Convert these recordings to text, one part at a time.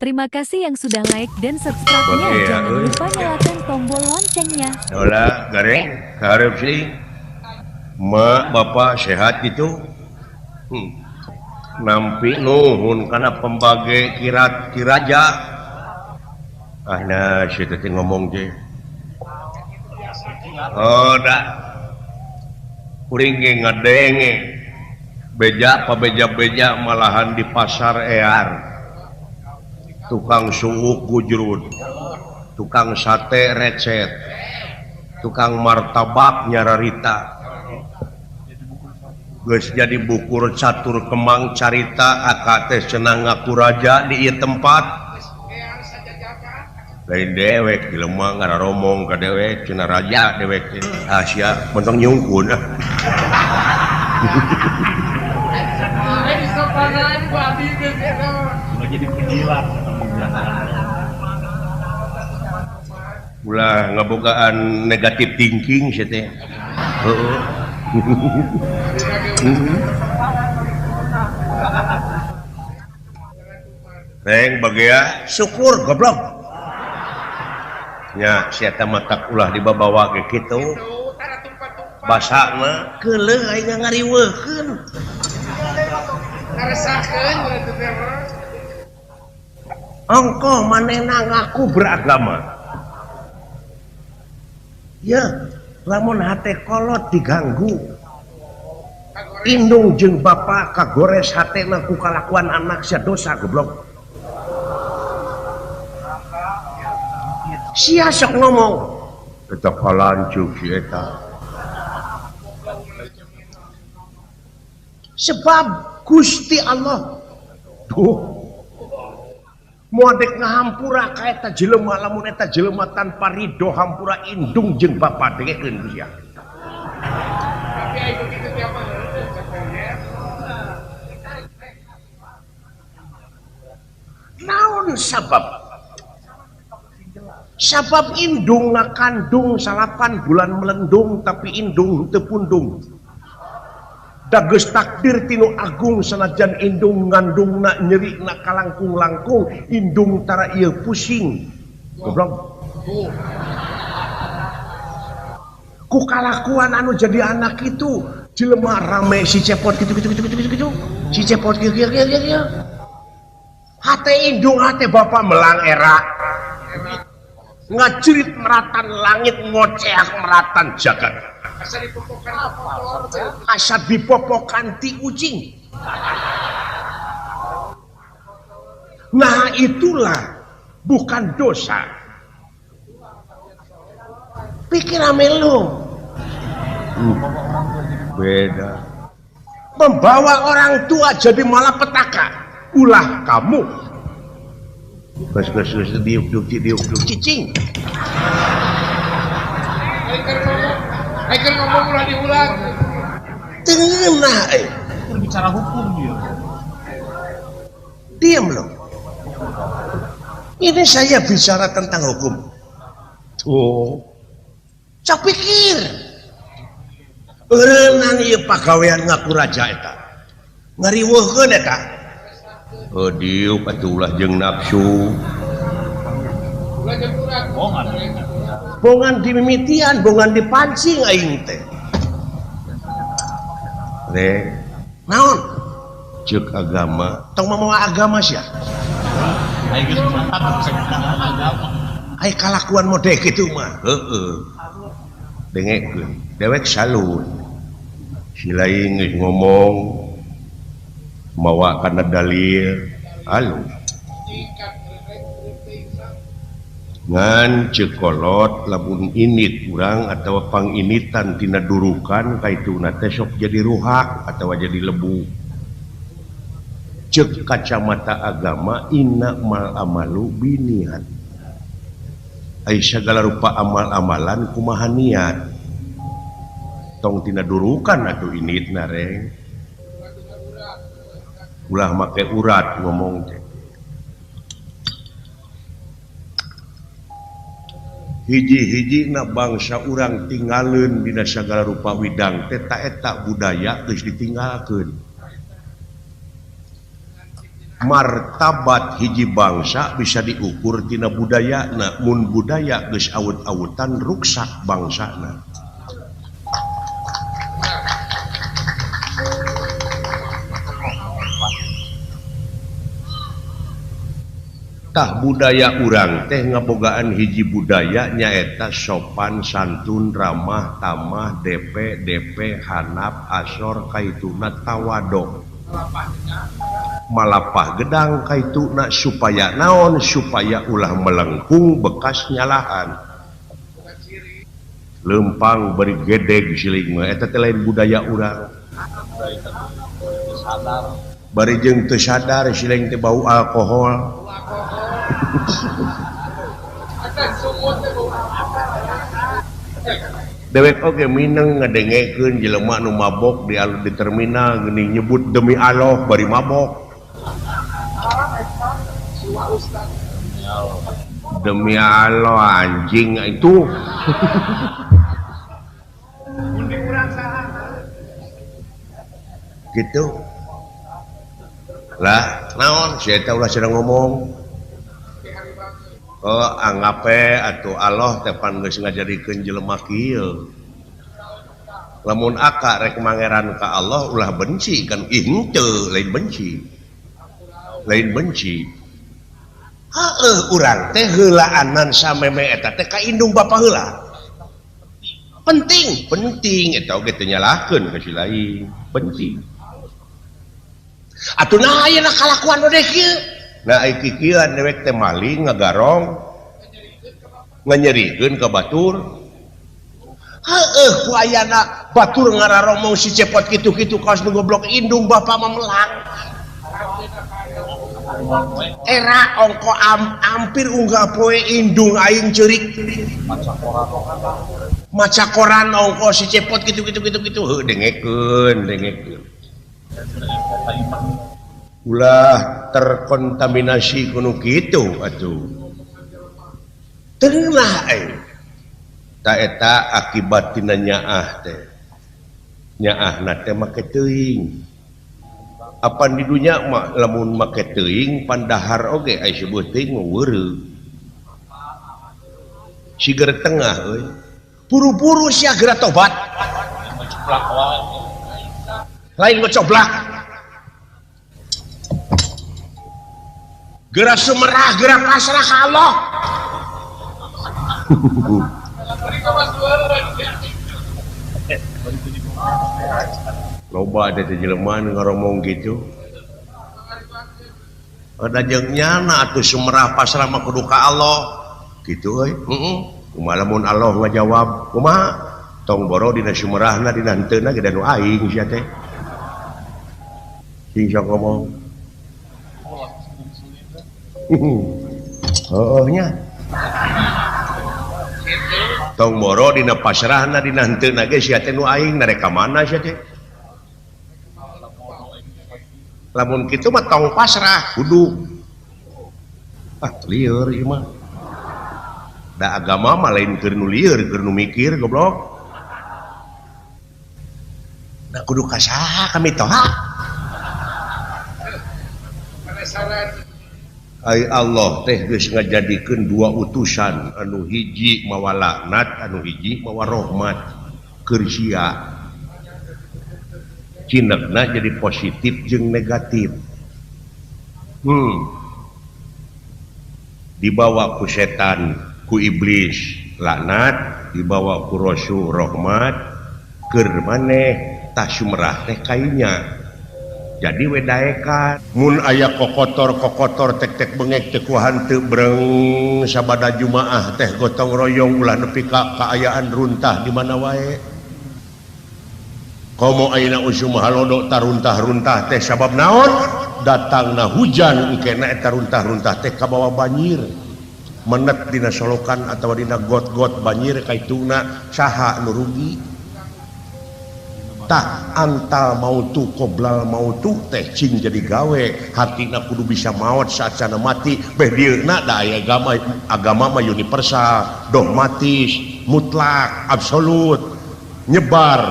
Terima kasih yang sudah like dan subscribe-nya. Oke, ya, Jangan euy. Lupa nyalakan tombol loncengnya. Hola, gareng, hareup sih. Mak, bapak sehat gitu. Nampi nuhun kana pembage kirat kiraja. Ah, nah, si teh ngomong teh. Oh, dah. Kuring ge ngadenge. Beja pabeja-beja malahan di pasar ear. Tukang suuk gujrud. Tukang sate recet. Tukang martabak nyararita. Geus jadi bukur catur kemang carita akak teh cenah ngaku raja di ieu tempat. Lain dewek jelema ngararomong ka dewek cenah raja dewek teh. Ah sia mentong nyungkun ah. Jadi penjilat. Ulah ngabogaan negatif thinking sia teh. Heeh. Reng bagea syukur goblok. Nya sia teh matak ulah dibabawa ge kitu. Basana keuleuh aing ngariweuhkeun. Ongkoh manehna ngaku beragama. Ya, lamun hate kolot diganggu. Indung jeung bapa kagores hatena ku kalakuan anak sia dosa goblok. Sia sok ngomong eta kalancuk si eta. Sebab Gusti Allah duh moal dek ngahampura ka eta jelema lamun eta jelema tanpa ridho hampura indung jeung bapa dengekeun ku sia. Naon sabab? Sabab indung ngakandung 9 bulan melendung tapi indung teu pundung. Dageus takdir tinu agung sanajan indung ngandungna nyerina kalangkung-langkung indung tara ieu pusing. Goblok. Ku kalakuan anu jadi anak itu jelema rame si cepot gitu gitu gitu gitu gitu. Si cepot kieu kieu kieu kieu. Hate indung hate bapak melang era. Ngajerit meratan langit ngoceak meratan jagat. Asa dipopokan ti ucing. Nah itulah bukan dosa. Pikir ame lu. Beda. Membawa orang tua jadi malapetaka. Ulah kamu. Gas gas gas diuk diuk diuk diuk cicing. Aiker ngomong ulah diulang. Tengenah eh. Bicara hukum dia. Diam loh. Ini saya bicara tentang hukum. Tuh. Saya pikir. Eureunnan ieu pagawean ngaku raja eta. Ngariweuhkeun eta. Oh diuk atuh ulah jeung nafsu. Bongan dimimitian, bongan dipancing aing teh. Re, naon? Ceuk agama, tong mamawa agama sia. Ai kalakuan model kitu mah. Heeh. Dengekeun, dewek salun. Si lain geus ngomong mawa kana dalil alus. Ngan ceuk kolot lamun init urang atawa panginitan tina durukan kaituna teh sok jadi ruhak atawa jadi lebu. Ceuk kacamata agama inna mal amalu biniat. Ai sagala rupa amal-amalan kumaha niat. Tong tina durukan atuh initna reng. Ulah make urat ngomong teh. Hiji-hiji na bangsa urang tinggaleun dina sagala rupa widang teh ta eta budaya geus ditinggalkeun. Martabat hiji bangsa bisa diukur tina budayana, mun budaya geus awut-awutan ruksak bangsana. Tah budaya urang teh ngabogaan hiji budaya nyaeta sopan santun ramah tamah DP DP hanap asor kaituna tawado malapah gedang kaituna supaya naon supaya ulah melengkung bekas nyalahan lempang beri gedeg siling mah eta teh lain budaya urang bari jeung teu sadar siling teh bau alkohol. Dewek oge mineng ngadengekeun jelema nu mabok di alun di terminal geuning nyebut demi Allah bari mabok. Demi Allah anjing itu. Gitu. Lah naon sia eta ulah sedang ngomong. Oh anggape atuh Allah teh pan geus ngajadikeun jelema kieu. Lamun aka rek mangeran ka Allah ulah benci kan ih henteu lain benci. Lain benci. Heueuh urang teh heulaanan sameme eta teh ka indung bapa heula. Penting, penting eta oge teu nyalahkeun ka si lain, penting. Atuh nah ayeuna kalakuan odeh kieu. Nah ai kikieuan dewek teh maling ngagarong nganyerikeun ka batur. Heueuh ku ayana batur ngararomong si cepot kitu-kitu kaos nu goblok indung bapa mah melang. Era ongko ampir unggah poe indung aing ceurik. Maca koran ongko si cepot kitu-kitu kitu-kitu heuh dengekeun dengekeun. Ulah terkontaminasi kuno kitu atuh. Teulah euy. Ta eta akibat tina nyaah teh. Nyaahna teh make teuing. Apan di dunya mah lamun make teuing pandahar oge aya sebuah teuing mah weureu. Siger tengah euy. Buru-buru sia geura tobat. Lain ngocoblak. Geura sumerah, geura pasrah ka Allah. Loba ada teh jelema nu ngaromong kitu. Ada jeung nyana atuh sumerah pasrah mah kudu ka Allah. Kitu euy. Heeh. Kumaha lamun Allah ngajawab, kumaha? Tong boro dina sumerahna dina henteuna ge da nu aing sia teh. Sing sok ngomong. Heueuh nya. Tong boro dina pasrahna dina henteuna ge sia teh nu aing narek ka mana sia teh. Lamun kitu mah tong pasrah kudu. Ah lieur ieu mah. Da agama mah lain keur nu lieur, keur nu mikir goblok. Da kudu ka saha kami toha. Ai Allah teh geus ngajadikeun dua utusan anu hiji mawa laknat anu hiji mawa rahmat keur sia. Cinegna jadi positif jeung negatif. Dibawa ku setan ku iblis laknat, dibawa ku rasul rahmat keur maneh tah sumerah teh kainya. Jadi wedaekan mun aya kokotor-kokotor tek-tek bengek teu kuahan teu breng sabada jumaah teh gotong royong ulah nepi ka kaayaan runtah di mana wae. Komo ayeuna usum halodo taruntah-runtah teh sabab naon? Datangna hujan engkena eta runtah-runtah teh kabawa banjir. Menet dina solokan atawa dina got-got banjir kaituna saha nu rugi. Tah antal mautu qoblal mautu teh cing jadi gawe hatina kudu bisa maot saacana mati beh dieuna da aya agama agama mah universal dogmatis mutlak absolut nyebar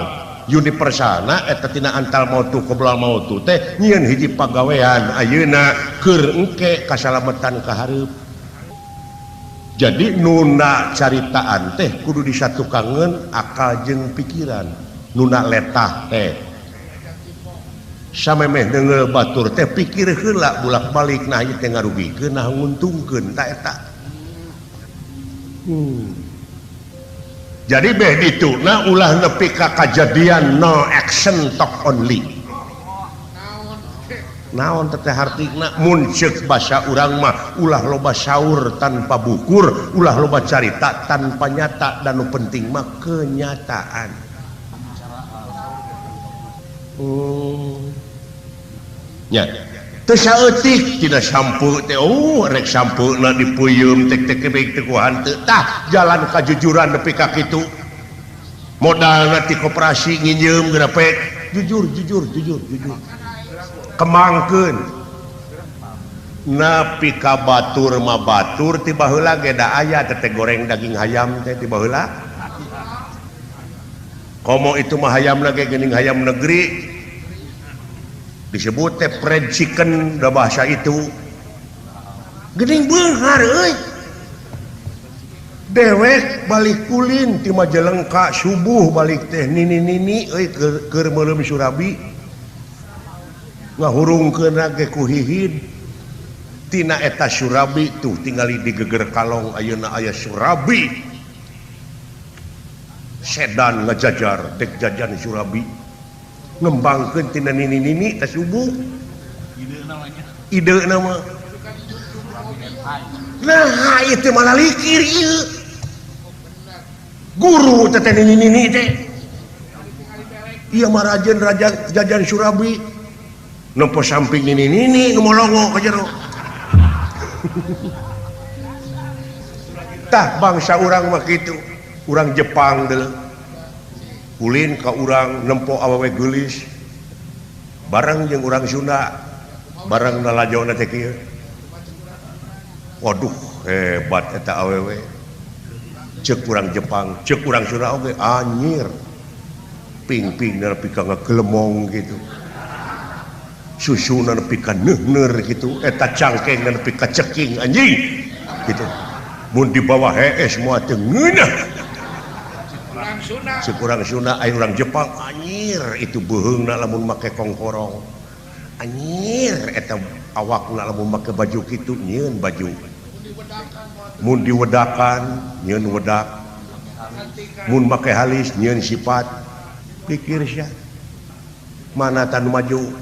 Universalna eta tina antal mautu qoblal mautu teh nyieun hiji pagawean ayeuna keur engke kasalametan ka hareup. Jadi nuna caritaan teh kudu disatukangeun akal jeung pikiran. Nuna letah teh samemeh deungeul batur teh pikir heula bulak-balik nah ieu teh ngarugikeun nah nguntungkeun ta eta. Jadi beh dituna ulah nepi ka kajadian no action talk only. Naon teh hartina mun ceuk basa urang mah ulah loba saur tanpa bukur, ulah loba carita tanpa nyata, dan nu penting mah kenyataan. Nya teu saeutik tina sampu teh oh rek sampeuna dipeuyeum tek tek kebek teh ku hanteu tah jalan kajujuran nepi ka kitu. Modalna ti koperasi nginjeum geura pek jujur jujur jujur jujur. Kemangkeun nepi ka batur mah batur ti baheula ge da aya teh goreng daging hayam teh ti baheula. Komo itu mah hayamna ge geuning hayam negeri disebut teh fried chicken da bahasa itu geuning beunghar euy. Dewek balik kulin ti Majalengka subuh balik teh nini-nini euy keur meuleum surabi ngahurungkeun ge ku hihid tina eta surabi tuh tingali di geger kalong ayeuna aya surabi sedan ngajajar dek jajan surabi ngembangkeun tina nini-nini teh subuh ide nama nah ieu teh malah likir ieu guru teh teh nini-nini teh ieu mah rajen raja jajan surabi nempo samping nini-nini nu molongo ka jero. Tah bangsa urang mah kitu, urang Jepang deuleu ulin ka urang nempo awewe geulis bareng jeung urang Sunda bareng nalajona teh kieu. Waduh hebat eta awewe ceuk urang Jepang ceuk urang Sunda oge anjir ping-ping nepi ka ngagelemong gitu susuna nepi ka neuhneur gitu eta cangkeng nepi ka ceking anjing gitu mun dibawa hees moal teu ngeunah. Sekurang Sunda aya urang Jepang anjir itu beuheungna lamun make kongkorong anjir eta awakna lamun make baju kitu nyieun baju mun diwedakan nyieun wedak mun make halis nyieun sifat pikir sia mana tanu maju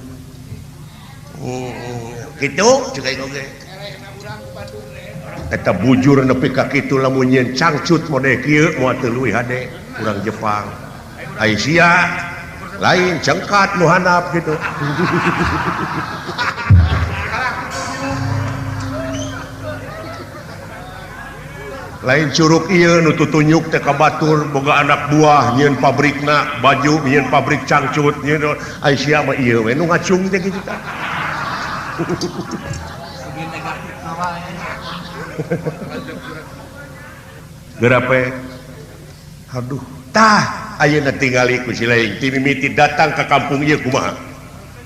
kitu ceuk aing oge eta bujur nepi ka kitu lamun nyieun cangcut mode kieu moal teu leuwih hade urang Jepang. Aisyah lain cengkat nu handap gitu. Lain curug ieu nu tutunyuk teh ka batur boga anak buah nyieun pabrikna baju nyieun pabrik cangcut nyieun Aisyah mah ieu we nu ngacung teh kitu tah. Gerape aduh tah ayeuna tingali ku si lain ti mimiti datang ka kampung ieu kumaha.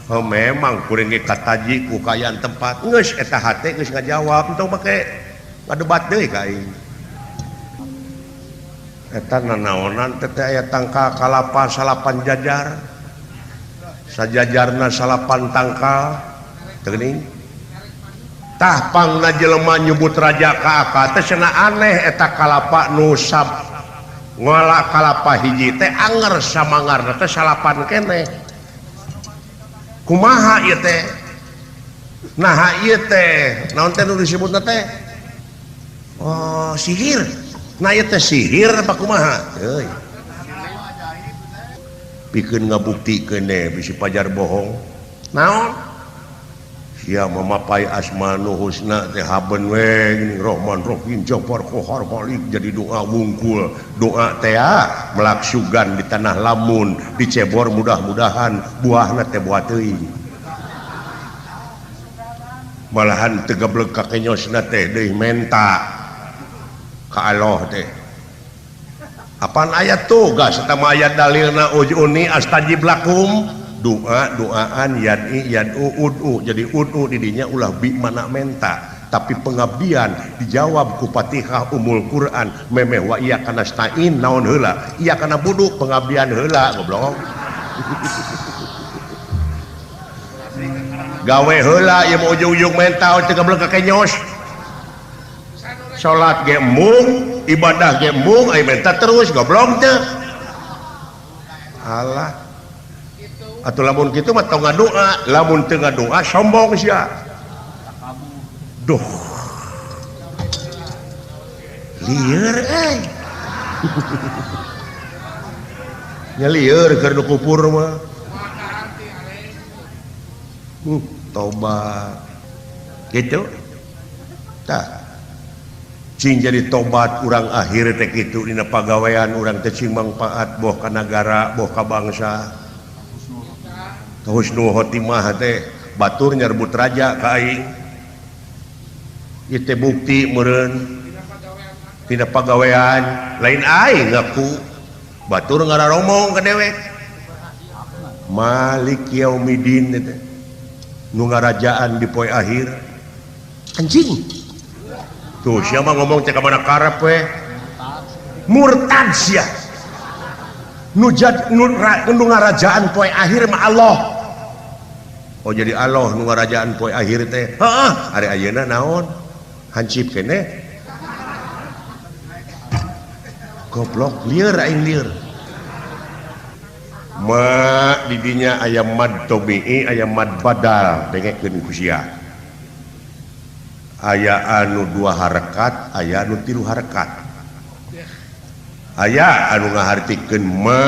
Oh memang kuring ge kataji ku kaayaan tempat geus eta hate geus ngajawab entong make ngadebat deui ka aing. Eta nanaonan teh aya tangkal kalapa salapan jajar sajajarna salapan tangkal teu geuning. Tah pangna jelema nyebut raja ka aka teh cenah aneh eta kalapa nu sab ngola kalapa hiji teh anger samangarna teh salapan keneh. Kumaha ieu teh? Naha ieu teh naon teh nu disebutna teh? Oh, sihir. Nah ieu teh sihir apa kumaha? Euy. Pikeun ngabuktikeun deh bisi pajar bohong. Naon? Sia memapai asma nu husna teh haben we geuning Rahman Rahim Jabbar Qahar Malik jadi doa wungkul doa teh melaksugan di tanah lamun dicebor mudah-mudahan buahna teh buah teuing malahan teu gablek ka kenyosna teh deui menta ka Allah teh Apaan ayat tugas eta mah ayat dalilna ujuni astajib lakum doa doaan yad'i yad'u ud'u jadi ud'u didinya ulah bi mana menta tapi pengabdian dijawab ku Fatihah Ummul Quran memeh wa iyyaka nasta'in naon heula iya kana budu pengabdian heula goblok gawe heula ieu mah ujung-ujung menta teu goblok ka kenyos salat ge embung ibadah ge embung aya menta terus goblok teu alah atuh lamun kitu mah tong ngadoa lamun teu ngadoa sombong sia duh lieur euy nya lieur keur nu kupur mah tobat gitu tah cing jadi tobat urang akhir teh kitu dina pagawean urang teh cing mangpaat boh ka nagara boh ka bangsa husnul khotimah teh batur nyerbut raja ka aing ieu teh bukti meureun dina pagawean lain aing ngaku batur ngararomong ka dewek Malik yaumidin teh nu ngarajaan di poe akhir anjing tuh siapa ngomong cek mana karep we murtad sia nu ngarajaan poe akhir mah Allah oh jadi Allah nu ngarajaan poe akhir teh heeh ari ayeuna naon hancip keneh goblok lieur aing lieur ma didinya aya mad tobi'i aya mad badal dengekeun ku sia aya anu dua harakat aya anu tilu harakat aya anu ngahartikeun ma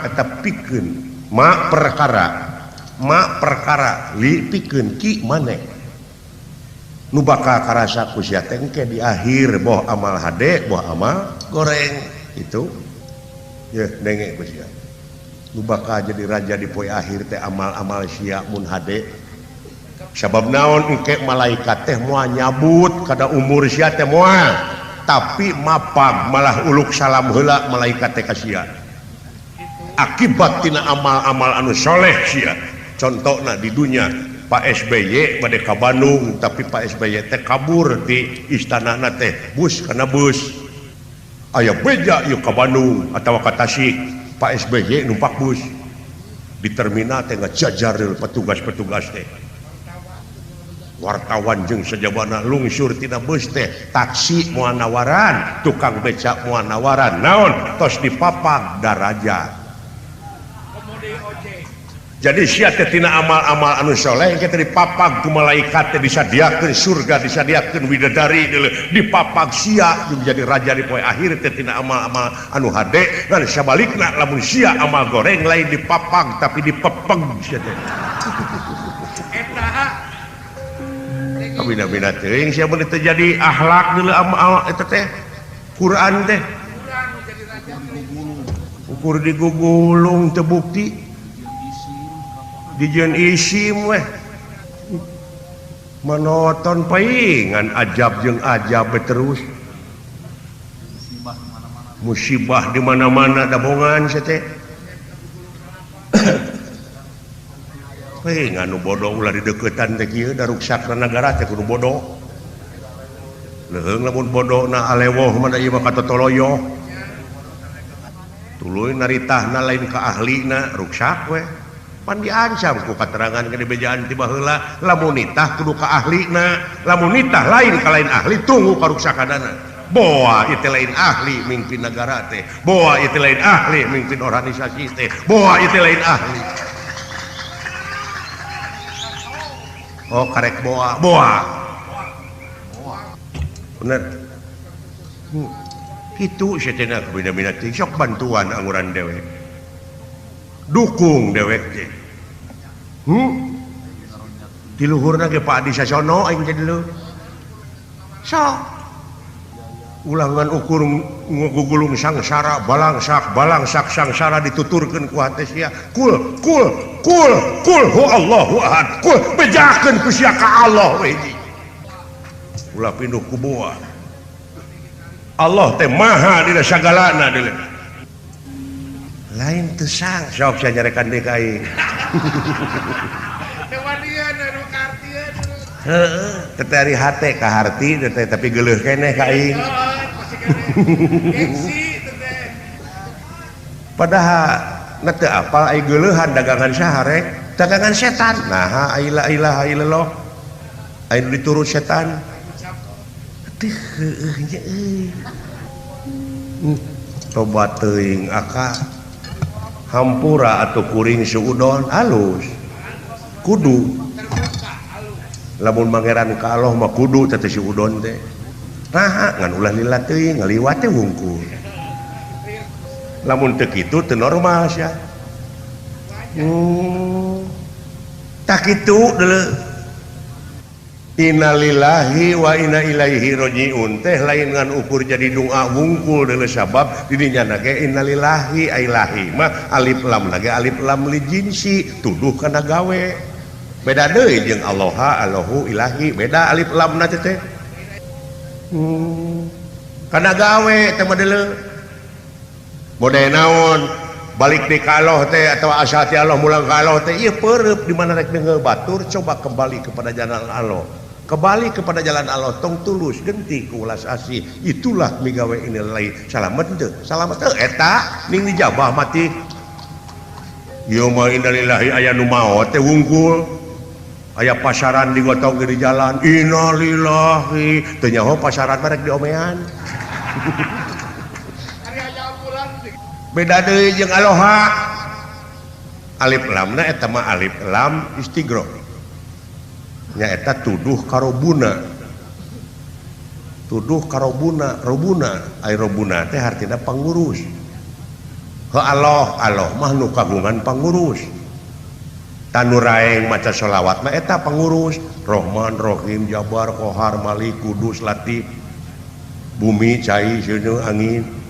eta pikeun ma perkara li pikeun ki maneh nu bakal karasa ku sia teh engke di akhir boh amal hade boh amal goreng itu yeuh denge ku sia nu bakal jadi raja di poe akhir teh amal-amal sia mun hade sabab naon engke malaikat teh moal nyabut kada umur sia teh moal tapi mapag malah uluk salam heula malaikat teh ka sia akibat tina amal-amal anu soleh sia contohna di dunya Pak SBY bade ka Bandung tapi Pak SBY teh kabur di istanana teh bus kana bus aya beja ieu ka Bandung atawa ka Tasik Pak SBY numpak bus di terminal teh ngajajar petugas-petugas teh wartawan jeung sajabana lungsur tina bus teh taksi moal nawaran tukang becak moal nawaran naon tos dipapag daraja jadi sia teh tina amal-amal anu soleh engke teh dipapag ku malaikat teh disadiakeun surga disadiakeun widadari dipapag sia jeung jadi raja di poe akhir teh tina amal-amal anu hade ngan sabalikna lamun sia amal goreng lain dipapag tapi dipepeng sia teh eta bina-bina teuing sia mun teu jadi akhlak deuleu amal eta teh Quran teh ukur digugulung teu bukti dijieun isim weh menoton paingan ajab jeung ajab terus musibah di mana-mana dabongan sia teh paingan nu bodoh ulah dideukeutan teh kieu da ruksak nagara teh kudu bodoh leuheung lamun bodohna alewoh mah da ieu mah katotoloyo tuluy naritahna lain ka ahlina ruksak we pan diancam ku katerangan ke dibejaan ti baheula lamun nitah kudu ka ahlina lamun nitah lain ka lain ahli tunggu karuksakanana boa ieu teh lain ahli mimpin nagara teh boa ieu teh lain ahli mimpin organisasi teh boa ieu teh lain ahli oh karek boa boa bener kitu sia teh bina-bina teh sok bantuan anguran dewek dukung dewek teh di luhurna ge Pak Adi Sasono aing teh deuleu sok ulangan ukur ngugulung sangsara balangsak balangsak sangsara dituturkeun ku hate sia kul kul kul kul hu Allahu ahad kul bejakeun ku sia ka Allah we hiji ulah pinduh ku boa Allah teh maha dina sagalana deuleu Lain teu sang sok sia nyarekan deui ka aing. Teu wanian anu kaartieun. Heeh, teh ari hate ka harti teh tapi geuleuh keneh ka aing. Gengsi teh. Padahal na teu apal ai geuleuhan dagangan saha rek? Dagangan setan. Naha ai la ilaha illallah. Ai nu diturut setan. Teu heueuh nya euy. Tobat teuing aka. Hampura atau kuring suudon alus. Kudu. Lamun mangeran ka Allah mah kudu teh suudon teh. Naha ngan ulah lila teuing ngaliwat teh wungkul. Lamun teu kitu teu normal sia. Tak kitu deuleu. Innalillahi wa inna ilaihi rajiun teh lain ngan ukur jadi doa wungkul deuleu sabab di dinya ge innalillahi ailahi mah alif lam lagi alif lam li jinsi tuduh kana gawe. Beda deui jeung Allaha Allahu ilahi beda alif lamna teh. Kana gawe teh mah deuleu. Model naon balik di ka Allah teh atau asal ti Allah mulang ka Allah teh ieu peureub di mana rek deungeul batur coba kembali kepada jalan Allah. Kembali kepada jalan Allah tong tulus genti ku ulas asih itulah migawe inillahi salamet teu salamet teu eta ning dijabah mati ieu mah innalillahi aya nu maot teh wungkul aya pasaran digotong di jalan innalillahi teu nyaho pasaran mah rek diomean. Beda deui jeung aloha alif lamna eta mah alif lam istighro nyaeta tuduh karobuna tuduh karobuna robuna ai robuna teh hartina pangurus he Allah Allah mah nu kagungan pangurus tanu raeng maca sholawat mah eta pangurus Rahman Rahim Jabar Qahar Malik Kudus Latif bumi cai seuneu angin.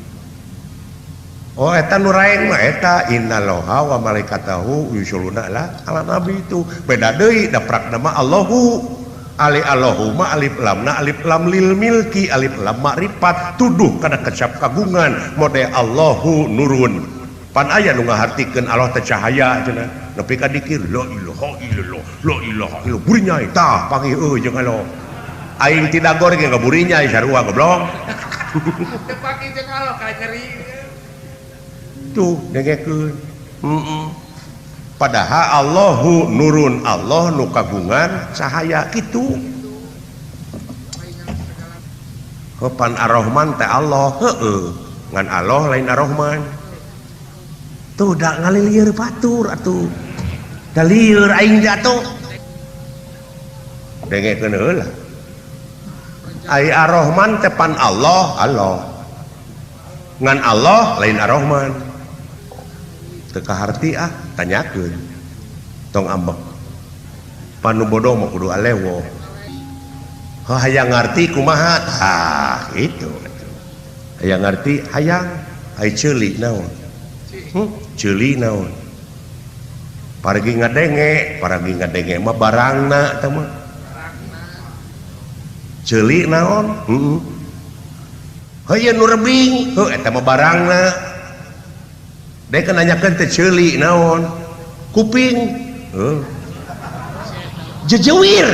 Oh eta nu raeng mah eta innallaha wa malaikatahu yusholluna ala nabi itu beda deui da prakna mah Allahu ali Allahumma alif lamna alif lam lil milki alif lam makrifat tuduh kana kecap kagungan mode Allahu nurun pan aya nu ngahartikeun Allah teh cahaya cenah nepi ka dikir la ilaha illallah la ilaha illallah burinyai tah panggih euy jeung Allah aing ti dagor ge ngaburinyai sarua goblok teu panggih jeung Allah ka nyeri tuh dengekeun. Padahal Allahu nurun Allah nu kagungan cahaya kitu. Pan Ar-Rahman teh Allah heueuh ngan Allah lain Ar-Rahman. Tuh da ngalilieur batur atuh. Da lieur aing jatuh. Dengekeun heula. Ai Ar-Rahman teh pan Allah Allah. Ngan Allah lain Ar-Rahman. Teu kaharti ah tanyakeun tong ambek panu bodoh mah kudu alewo hayang ngarti kumaha tah kitu hayang ngarti hayang ai ceuli naon ceuli naon paragi ngadenge mah barangna teh mah ceuli naon heeh heuh nu rebing heuh eta mah barangna dek nanyakeun teh ceuli naon kuping heuh jejewir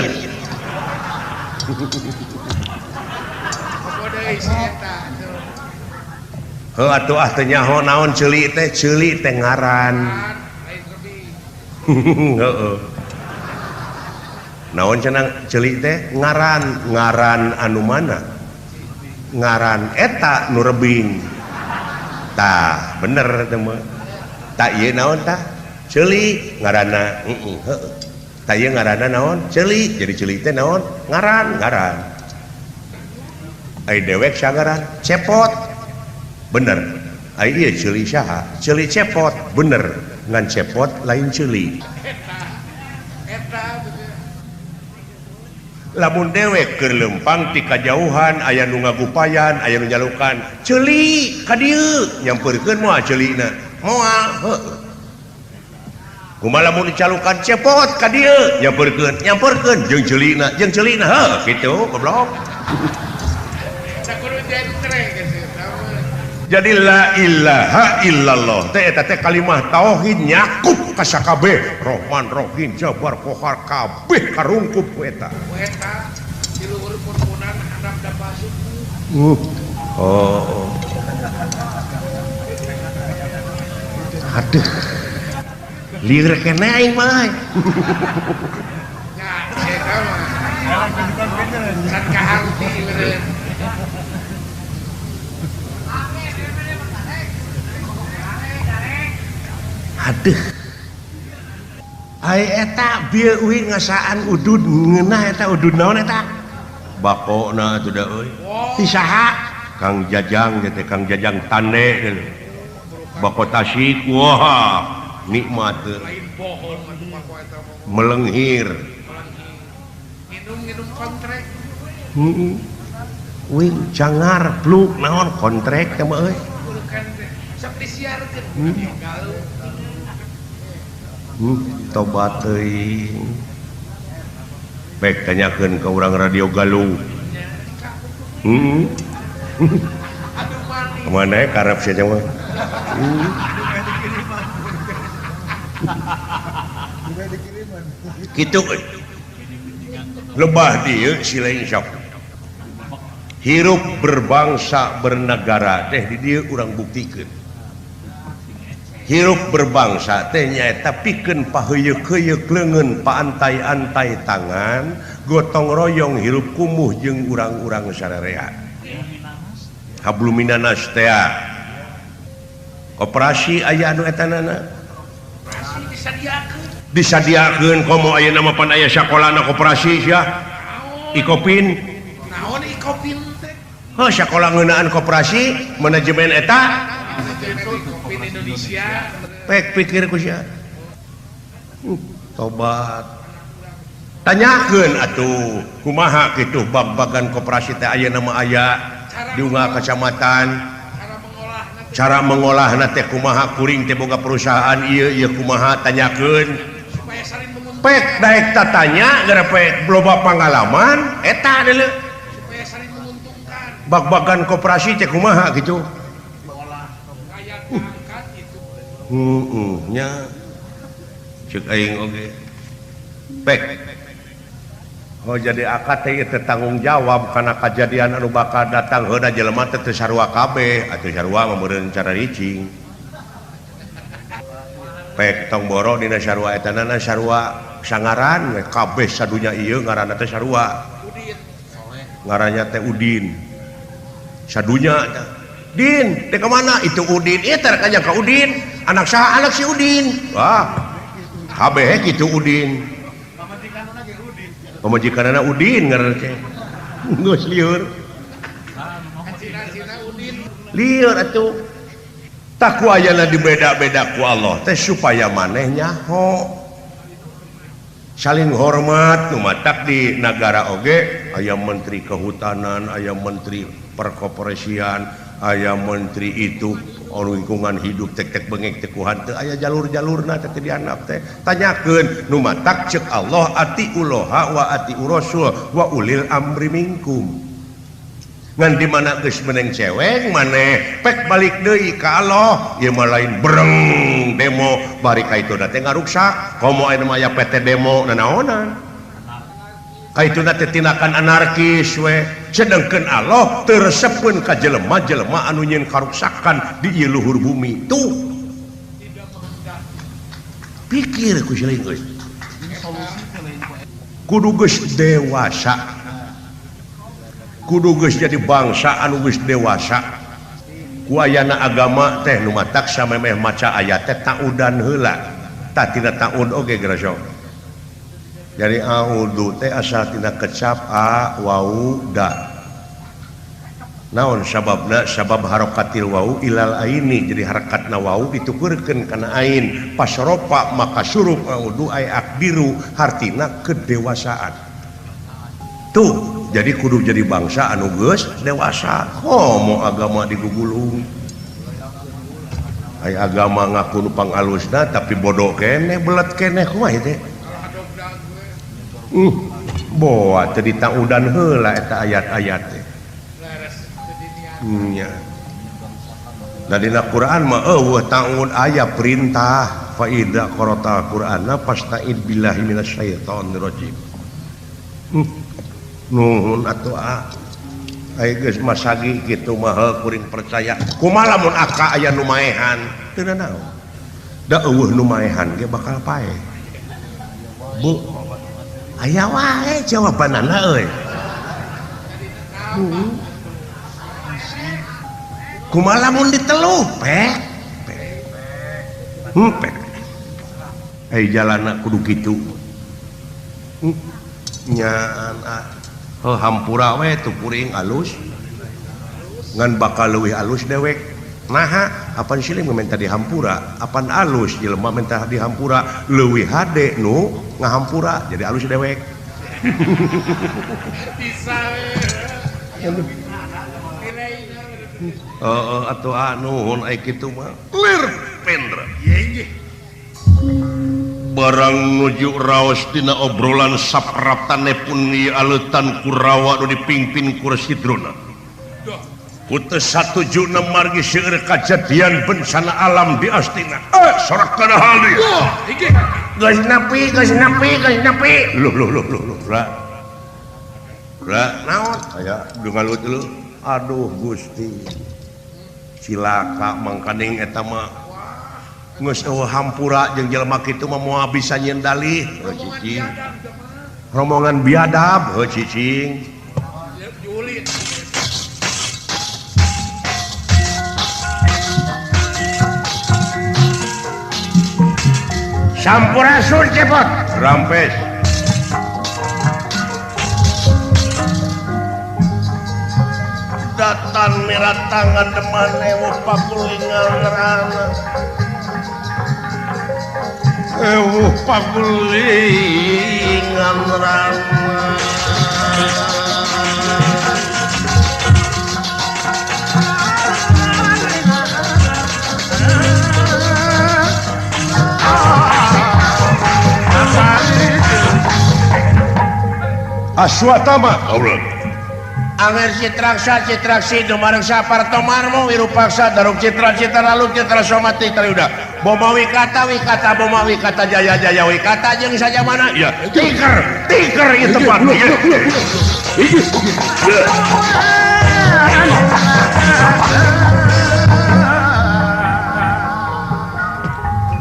heuh atuh ah teu nyaho naon ceuli teh ngaran heueuh naon cenah ceuli teh ngaran ngaran anu mana ngaran eta nu rebing tah bener teh mah tah ieu naon tah ceuli ngaranna heeh heueuh tah ieu ngaranna naon ceuli jadi ceuli teh naon ngaran ngaran ai dewek sangaran cepot bener ai ieu ceuli saha ceuli cepot bener ngan cepot lain ceuli lamun dewek keur leumpang ti kajauhan aya nu ngagupayan aya nu nyalukan ceuli ka dieu nyampeurkeun moal ceulina moal heueuh kumaha lamun dicalukan cepot ka dieu nyampeurkeun nyampeurkeun jeung ceulina heuh kitu goblok. Jadi la ilaha illallah teh eta teh kalimah tauhid nyakup ka sakabeh Rahman Rahim Jabar Qahar kabeh karungkup ku eta. Ku eta di luhur pun-punan handap da suku. Oh. Aduh. Lieur keneh aing mah. Nya eta mah. Can kaharti meureun. Aduh. Ai eta bieu uing ngasaan udud ngeunah eta udud naon eta? Bakona atuh da euy. Ti saha? Kang Jajang teh Kang Jajang Tande teh. Bako Tasik wah nikmat teu. Melenghir. Nginum-nginum kontrek. Heeh. Uing cangar pluk naon kontrek teh mah euy. Sok disiarkeun. Tobat teuing. Baik tanyakeun ka urang Radio Galuh. Kemana ya karep sia mah. Kitu euy. Lebah dieu si lain sok. Hirup berbangsa bernegara teh di dieu urang buktikeun. Hirup berbangsa teh nyaeta pikeun paheuyeuk-heuyeuk leungeun paantai-antai tangan gotong royong hirup kumuh jeung urang-urang sararea. Hablum minanas teh koperasi aya anu etanana disadiakeun komo ayeuna mah pan aya sakolana koperasi sia Ikopin naon Ikopin teh heuh sakola ngeunaan koperasi manajemen eta Indonesia pek pikir ku sia. Tobat. Tanyakeun atuh kumaha kitu bag-bagan koperasi teh ayeuna mah aya di unggal kecamatan. Cara mengolahna teh kumaha kuring teh boga perusahaan ieu ieu kumaha tanyakeun. Pek daek tatanya gara pek loba pangalaman eta deuleu. Supaya saling menguntungkan. Bag-bagan koperasi teh kumaha kitu. Nya cek aing oge. Pek. Oh jadi akad teh teu tanggung jawab kana kajadian anu bakal datang heuna jelema teh teu sarua kabeh atuh sarua mah meureun cara ricing. Pek tong boro dina sarua eta nana sarua sangaran we kabeh sadunya ieu ngaranna teh sarua. Udin. Ngarannya teh Udin. Sadunya teh Din, dek kemana? Itu Udin. Iya terkanya ke Udin. Anak saha? Anak si Udin. Wah, kabeh kitu Udin. Pamajikanna Udin ngaranna teh. Geus lieur. Lieur atuh. Tah ku ayana dibeda-beda ku Allah teh supaya maneh nyaho. Saling hormat nu matak di nagara oge aya menteri kehutanan, aya menteri perkoperasian, aya menteri itu lingkungan hidup tek-tek bengek tekuhan teu aya jalur-jalurna teh dianap teh tanyakeun nu matak ceuk Allah atiullaha wa atiur rasul wa ulil amri minkum ngan di mana geus meneng cewek maneh pek balik deui ka Allah ieu mah lain breng demo bari ka itu teh ngaruksak komo aya mah aya PT demo nanaonan kaituna teh tindakan anarkis we sedangkan Allah teu resepeun ka jelema-jelema anu nyieun karuksakan di ieu luhur bumi tuh pikir ku siling geus kudu geus dewasa kudu geus jadi bangsa anu geus dewasa ku ayana agama teh nu matak samemeh maca ayat teh taudan heula tah tina taud oge geura. Jadi a'udzu teh asal tina kecap a wau da. Naon sababna? Sabab harokatil wau ilal aini. Jadi harakatna wau ditukurkeun kana ain. Pas ropa maka surup a'udzu ay akbiru hartina kedewasaan. Tuh, jadi kudu jadi bangsa anu geus dewasa. Komo agama digugulung. Ay agama ngaku nu pangalusna tapi bodoh keneh belet keneh kumaha teh. Boa teu ditaudan heula eta ayat-ayat teh. Nya. Da dina Quran mah eueuh taun aya perintah fa idza qara'tal Qur'ana fasta'id billahi minasyaitonir rajim. Nuhun atuh ah. Ai geus masagi kitu mah kuring percaya. Kumaha lamun aka aya nu maehan? Teu nanaon. Da eueuh nu maehan ge bakal paeh. Bu aya wae jawabanana euy. Kumaha lamun diteluh pek pek. Pek. Ai jalanna kudu kitu. Nyaan ah. Heuh hampura we tu kuring alus. Ngan bakal leuwih alus dewek. Naha apan siling menta dihampura, apan alus jelema menta dihampura leuwih hade nu ngahampura jadi alus dewek. Bisa we. Heeh atuh ah nuhun ai kitu mah. Lir pendra. Barang nuju raos dina obrolan sapraptane pun ieu aleutan Kurawa nu dipimpin ku Resi Drona. Ku teu satujuna margi seueur kajadian bencana alam di Astina. Sorak kana hal ieu. Geus nepi, geus nepi, geus nepi. Loh loh loh loh loh. Ra. Ra naon? Aya ngalut lu. Aduh Gusti. Cilaka mangkaning eta mah. Geus eueuh hampura jeung jelema kitu mah moal bisa nyieun dalih. Heuh cicing. Rombongan biadab heuh cicing. Sampurasun cepot. Rampes. Datan miratangan deman ewuh pakulingan rana. Ewuh pakulingan rana. Aswatama Allah. Anger citraksa citraksi dumarengsa partomarmo wirupaksa daruk citra citra lalu citra somati triyuda. Boma wikata wikata boma wikata jaya jaya wikata jeung saja mana? Ya tiker tiker ieu tempat.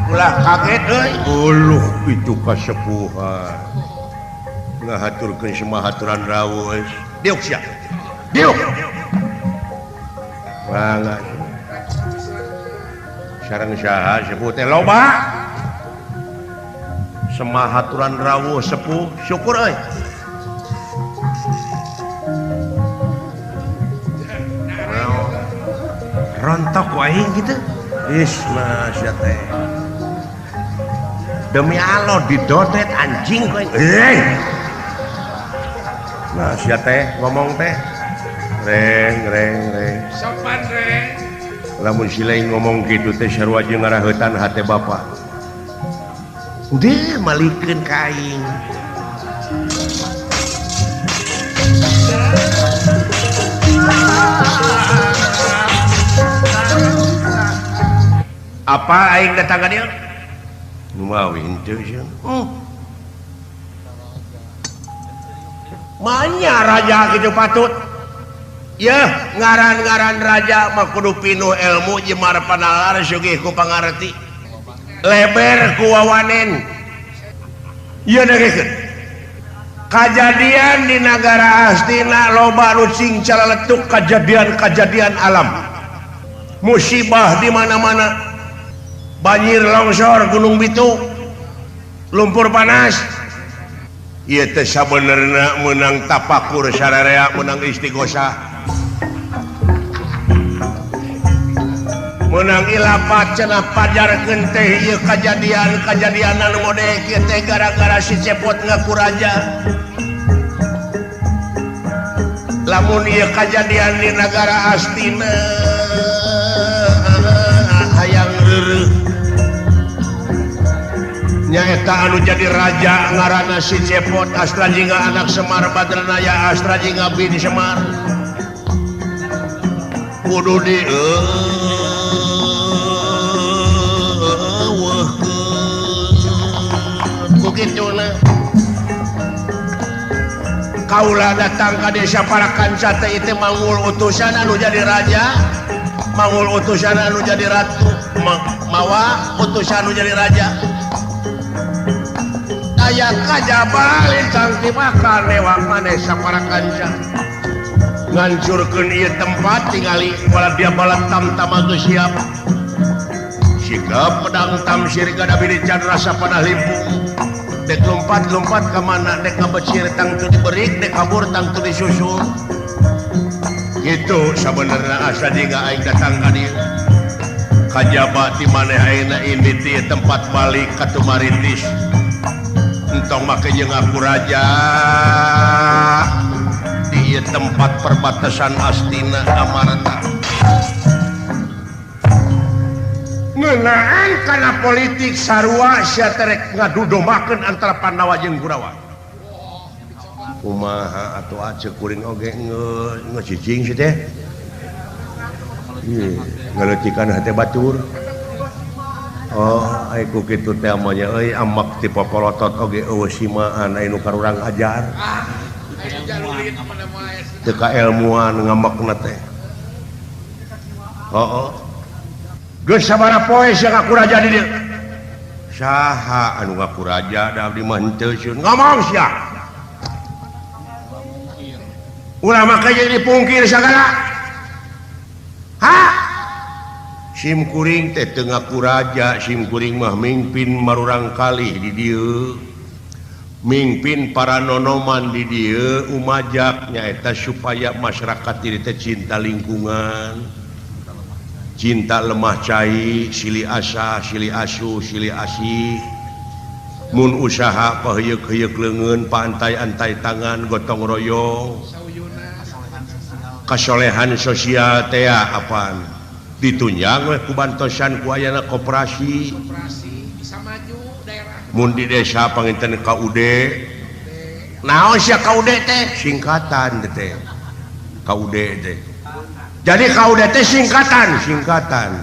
Ulah kaget euy. Uluh itu kasepuhan. Ngahaturkeun semua haturan rawuh. Diuk sia. Diuk. Mangga. Sareng saha sepuh teh loba. Semah haturan rawuh sepuh syukur euy. Rontok wae gitu. Is masya teh. Demi Allah didodet anjing kowe. Nah, sia teh ngomong teh. Reng reng reng. Sopan reng. Lamun silai ngomong gitu teh sarua jeung ngaraheutan hate bapak. Deui malikeun ka aing. Apa aing datang ka dieu? Nu mawi henteu sieun. Manya raja gitu patut. Yeuh, ngaran-ngaran raja mah kudu pinuh ilmu jemar panalar sugih ku pangarti. Leber ku wawanen. Ieu dengekeun. Kajadian di nagara Astina loba nu cing calaletuk kajadian-kajadian alam. Musibah di mana-mana. Banjir longsor Gunung Bitu, lumpur panas. Ieu teh sabenerna meunang tapakur sararea meunang istighosah. Meunang ilapat cenah pajarkeun teh ieu kajadian-kajadian anu modeh kieu teh gara-gara si Cepot ngaku raja. Lamun ieu kajadian di nagara Astina hayang reureuh. Nyaeta anu jadi raja ngaranna si Cepot Astra Jingga anak Semar Badranaya Astra Jingga bin Semar. Kudu di Ku kituna kaula datang ka desa Parakanca teh ieu mangul utusan anu jadi raja, mangul utusan anu jadi ratu, mawa utusan anu jadi raja. Aya kajaba lintang ti bakal lewat desa Parakanca. Ngancurkeun ieu tempat tingali wala dia balat tam-tama geus siap. Sikap pedang tamsir gada bini can rasa panah limpung. Dek lompat-lompat ka mana dek ngabecir tangtu diberik dek kabur tangtu disusul. Gitu sabenerna asa jiga aing datang ka dieu. Kajaba ti maneh ayeuna ini ti tempat balik ka Tumaritis. Entong make jeung aku raja di tempat perbatasan Astina Amarta. Ngeunaan kana politik sarua sia terek ngadudomakeun antara Pandawa jeung Kurawa. Kumaha atuh aceuk kuring oge ngeus cicing si teh. Ngaleutikan hate batur. Oh, ai ku kitu teh mah nya euy amak ti popolotot oge eueuh simaan aya nu karurang ajar. Teu kaelmuan ngamakna teh. Heuh. Geus sabaraha poe sia ngaku raja di dieu? Saha anu ngaku raja da abdi mah henteu sieun. Ngomong sia. Ulah make jadi dipungkir sagala. Ha? Sim kuring teh teu ngaku raja, sim kuring mah mingpin marurang kalih di dieu. Mingpin para nonoman di dieu umajak nyaeta supaya masyarakat di teh cinta lingkungan. Cinta lemah cai, silih asah, silih asuh, silih asih. Mun usaha paheuyeuk-heuyeuk leungeun, paantai-antai tangan, gotong royong. Kasolehan sosial teh apaan? Ditunjang we ku bantosan ku ayana koperasi. Mun di desa panginten KUD. Naon sia KUD teh? Singkatan teh. KUD teh. Jadi KUD teh singkatan, singkatan.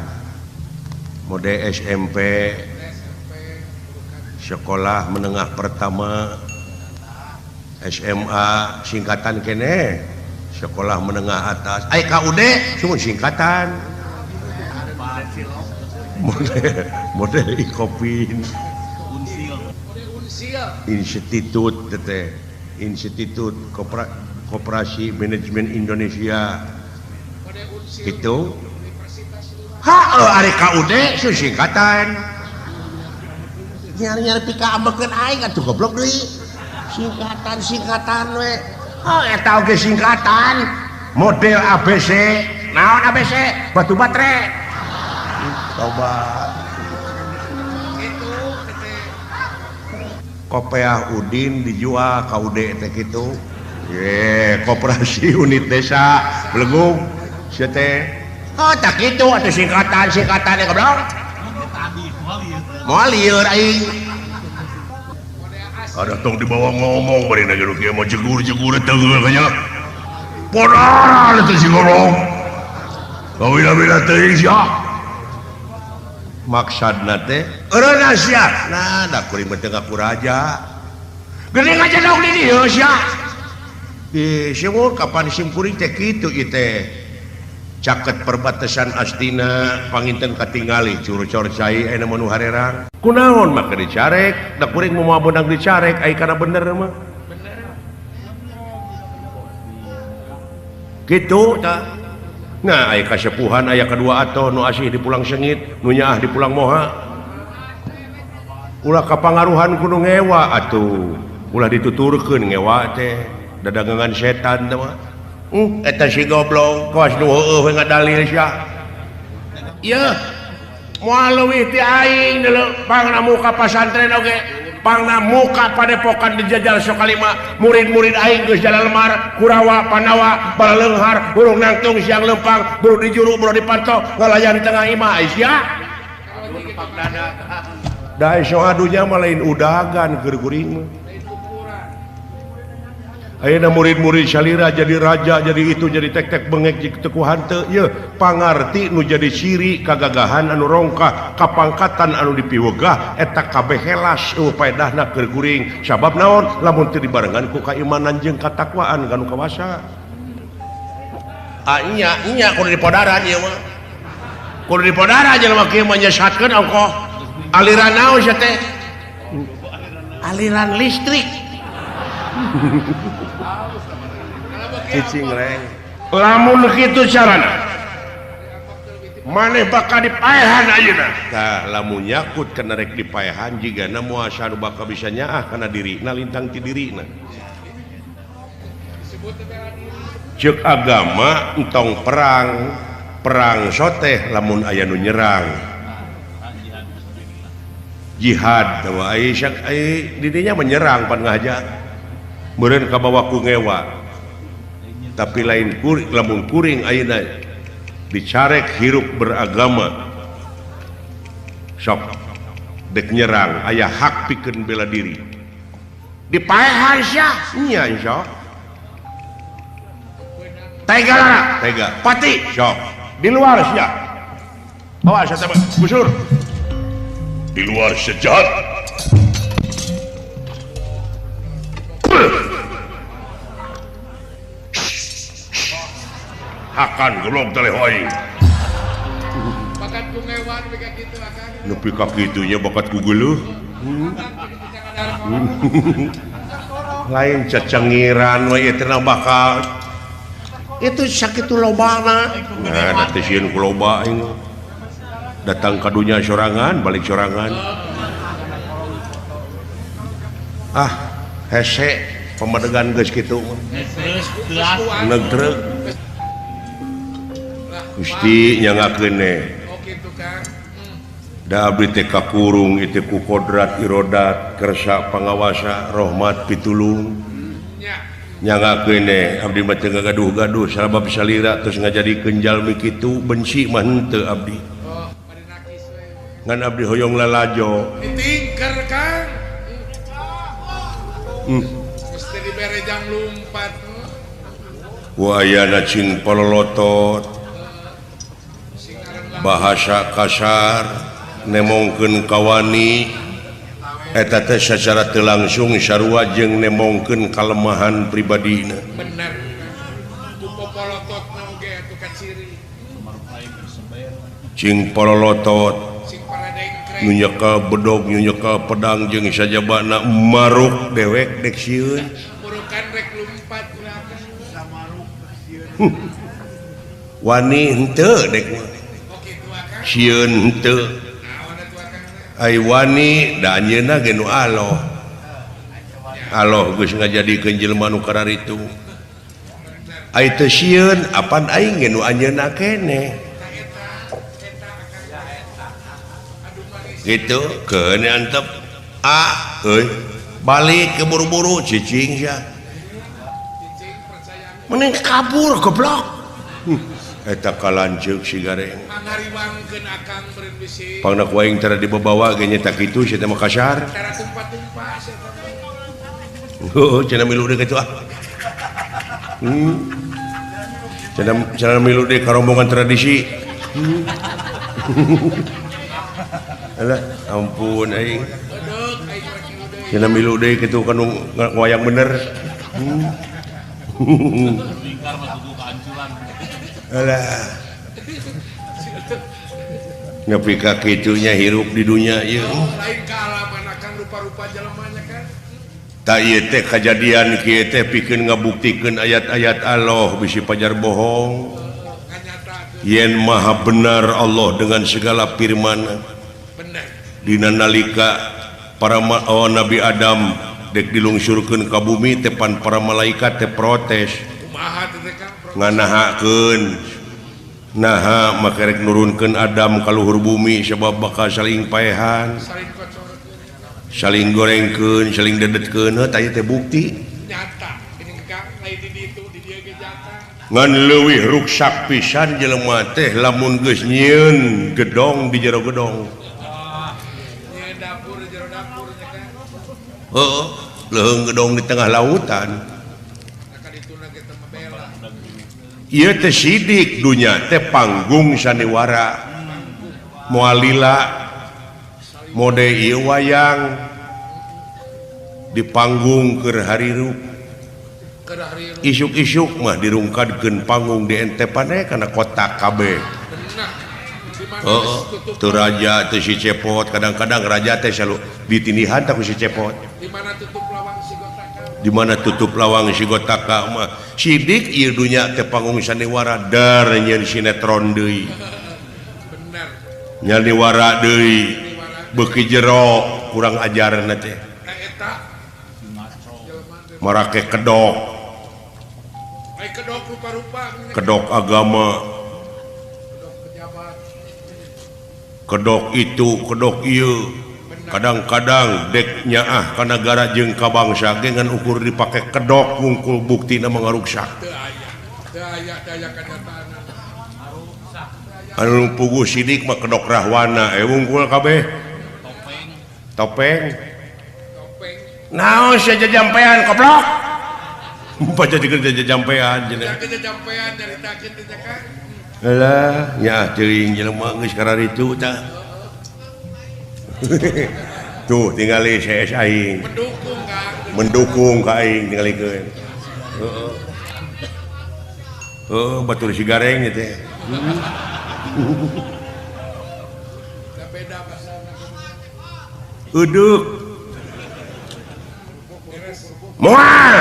Mode SMP, sekolah menengah pertama, SMA singkatan kene, sekolah menengah atas. Ai KUD cuma singkatan. Model Ikopin. Institut teh, Institut Koperasi Manajemen Indonesia. Gitu. Ha, ari KUD singkatan. Nyari-nyari pika ambekeun aing atuh goblok deui. Singkatan-singkatan we. Oh, eta oge singkatan. Model ABC. Naon ABC? Batu baterai. Coba. Kopeah Udin dijual KUD teh kitu. Ye, koperasi unit desa Belegung. Sia teh. Oh, tak kitu atuh singkatan-singkatan goblok. Moal lieur aing. Ada tong dibawa ngomong bari na jeruk ieu mah jegur-jegur teu kanya. Podara teh si goblok. Kawina-wina teuing sia. Maksudna teh eureuna sia. Nah, da kuring mah teu ngaku raja. Geuning aja dong di dieu sia. Di sumur kapan sim kuring teh kitu ieu teh. Caket perbatasan Astina panginten katingali curcor cai aya mah nu harerang. Kunaon make dicarek, da kuring moal beunang dicarek ai kana bener mah. Bener. Kitu tah. Nah, aya kasepuhan aya kadua atoh nu asih di pulang sengit, nu nyaah di pulang moha. Ulah kapangaruhan kudu ngewa atuh. Ulah dituturkeun ngewa teh, dadangan setan teh mah. Eta si goblok kawas nu heueuh we ngadalil sia. Ieu moal leuwih ti aing deuleu pangna muka pasantren oge, pangna muka padepokan dijajal Sokalima, murid-murid aing geus jalan lemar, Kurawa, Pandawa, balaleunghar, burung nangtung siang lempang, buru dijuru, buru dipanto, ngalayan di tengah imah sia. Da iso adunya mah lain udagan keur kuring mah. Ayeuna murid-murid salira jadi raja jadi itu jadi tek-tek bengek jeung teu ku hanteu yeuh pangarti nu jadi siri kagagahan anu rongkah kapangkatan anu dipiwegah eta kabeh helas eueuh paedahna keur kuring sabab naon lamun teu dibarengan ku kaimanan jeung katakwaan kanu kawasa. Ah nya nya kudu dipodaran ieu mah. Kudu dipodaran jelema kieu mah nyesatkeun ongkoh. Aliran naon sia teh? Aliran listrik. Cicing reng. Lamun kitu carana maneh bakal dipaehan ayeuna. Tah lamun nyakut kana rek dipaehan jigana moal anu bakal bisa nyaah kana dirina lintang ti dirina. Ceuk agama entong perang, perang soteh lamun aya nu nyerang. Jihad tawa ai didinya menyerang pan ngahaja. Meureun kabawa ku ngewa. Tapi lain kuring, lamun kuring ayeuna dicarek hirup beragama sok dek nyerang aya hak pikeun bela diri dipaehan sia nya sok tega lara tega pati sok di luar sia bawa sia teh busur di luar sejahat. Hakan goblok teh hoi. Bakat ku ngewan nepi ka kitu akang. Nepi ka kitu nya bakat ku geuleuh. Lain cecengiran we ieu teh bakal. Itu sakitu lobana. Nah, da teh sieun ku loba aing. Datang ka dunya sorangan, balik sorangan. Ah, hese pamadegan geus kitu mah. Negtrek. Gusti nyangakeun ne. Da abdi teh kakurung ieu teh ku kodrat irodat kersa pangawasa rahmat pitulung. Nyangakeun ne abdi mah teu ngagaduh-gaduh sabab salira terus ngajadikeun jalmi kitu benci mah henteu abdi. Ngan abdi hoyong lalajo. Ditingker Kang. Mesti dibere jang lumpat. Wayana cing pololotot. Bahasa kasar nemongkeun kawani eta teh sacara teu langsung sarua jeung nemongkeun kalemahan pribadina. Bener. Ku popolototna oge atuh kaciri. Cing pololotot nu nyekel bedog nu nyekel pedang jeung sajabana maruk dewek dek sieun. Murukan rek lumpat sieun. Wani henteu dek mah. Sieun henteu. Ai wani da anjeunna ge nu aloh. Aloh geus ngajadikeun jelema nu kararitu. Ai teu sieun apan aing ge nu anjeunna keneh. Gitu keun antep. Ah euy balik ke buru-buru cicing sia. Mending kabur goblok. Eta kalanceuk si gareng. Ngariwangkeun akang beureun bisi. Pangna ku aing tara dibabawa ge nya tak kitu sia teh mah kasar. Tara tumpah-tumpah sia teh. Heuh cenah milu deui kitu ah. Cenah milu deui ka rombongan tradisi. Alah ampun aing. Cenah milu deui kitu ka nu wayang bener. Alah. Nepi ka kitunya hirup di dunia ieu. Lain kaalaman akang rupa-rupa jelemanya kan. Ta ieu teh kajadian kieu teh pikeun ngabuktikeun ayat-ayat Allah bisi pajar bohong. Yen maha benar Allah dengan segala firman. Bener. Dina nalika para Nabi Adam dek dilungsurkeun ka bumi teh pan para malaikat teh protes. Kumaha teh Kang? Nganahakeun naha make rek nurunkeun Adam ka luhur bumi sebab bakal saling paehan, saling gorengkeun, saling dedetkeun. Heuh tah ieu teh bukti nyata. Ini Kang lain di ditu di dieu ge nyata. Ngan leuwih ruksak pisan jelema teh lamun geus nyieun gedong di jero gedong. Nyieun dapur di jero dapur nya Kang. Heuh, leuheung gedong di tengah lautan. Ieu teh sidik dunya teh panggung sandiwara. Moal lila mode ieu wayang di panggung keur harirup. Isuk-isuk mah dirungkadkeun panggung di entepan kana kotak kabeh. Heeh, teu raja teh si Cepot, kadang-kadang raja teh selalu ditindihan teh ku si Cepot. Di mana tutup lawang si Gotaka mah sidik ieu dunya teh panggung sandiwara dar nyeun sinetron deui. Nyaniwara deui beuki jero kurang ajarna teh. Marake kedok. Kedok agama. Kedok itu, kedok ieu. Kadang-kadang dek nyaah ka nagara jeung ka bangsa ge ngan ukur dipake kedok wungkul buktina mangaruksak. Anu puguh sidik mah kedok rahwana wungkul kabeh. Topeng. Naon sia jajampean goblok. Baca dikeun jajampean cenah. Jajampean nyaritakeun teh Kang. Alah, nyaah teuing jelema geus kararitu tah. Tuh tingali CS aing. Mendukung Kang. Mendukung ka aing tingalikeun. Heeh. Heeh, batur si gareng ieu teh. Beda basana. Uduk. Moal.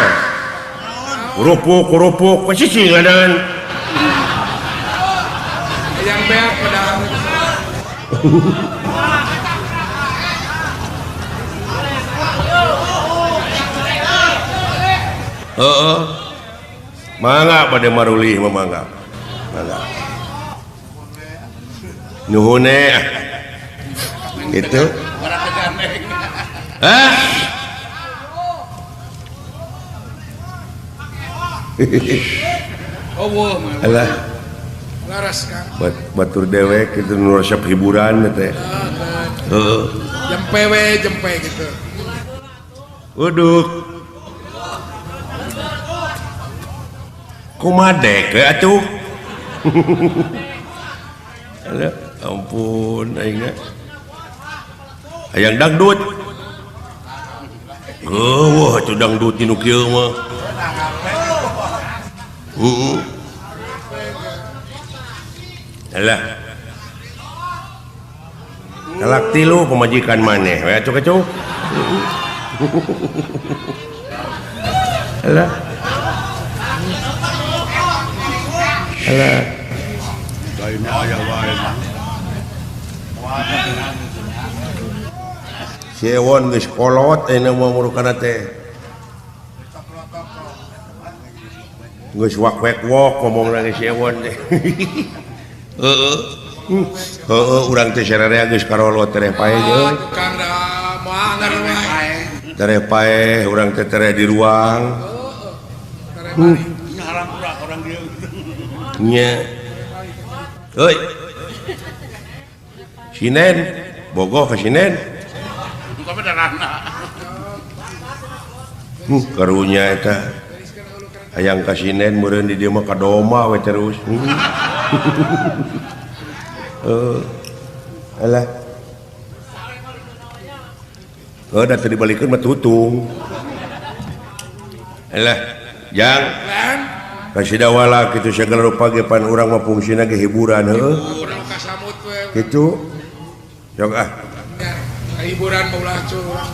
Kerupuk-kerupuk sisi ngadan. Yang beak padahal. Heeh. Mangga bade marulih mah mangga. Mangga. Nuhun eh. Gitu. Hah? Oh, alah. Laras Kang. Batur dewek itu nu resep hiburan teh. Heeh. Jempe we, jempe gitu. Uduk. Kumadek we atuh. Alah, ampun aing. Hayang dangdut. Heueuh atuh dangdut nu kieu mah. Heeh. Alah. Talak tilu pamajikan maneh we atuh kecuh. Alah. Alah. Si Ewon geus kolot ayeuna mah murukana teh. Geus wak wek wok ngomongna ge si Ewon teh. Heeh. Heeh urang teh sararea geus karolot tereh paeh euy. Tukang da moal wae. Tereh paeh urang teh tereh di ruang. Heeh. Haram urang dieu. Nya. Euy. Sinen, bogoh ka sinen. Karunya eta. Hayang ka sinen meureun di dieu mah ka doma we terus. Alah. Heuh da teu dibalikeun mah tutung. Alah, jang. Kasidawala kitu sagala rupa ge pan urang mah fungsina ge hiburan heuh. Urang kasamut we. Kitu. Sok ah. Hiburan mah ulah curang.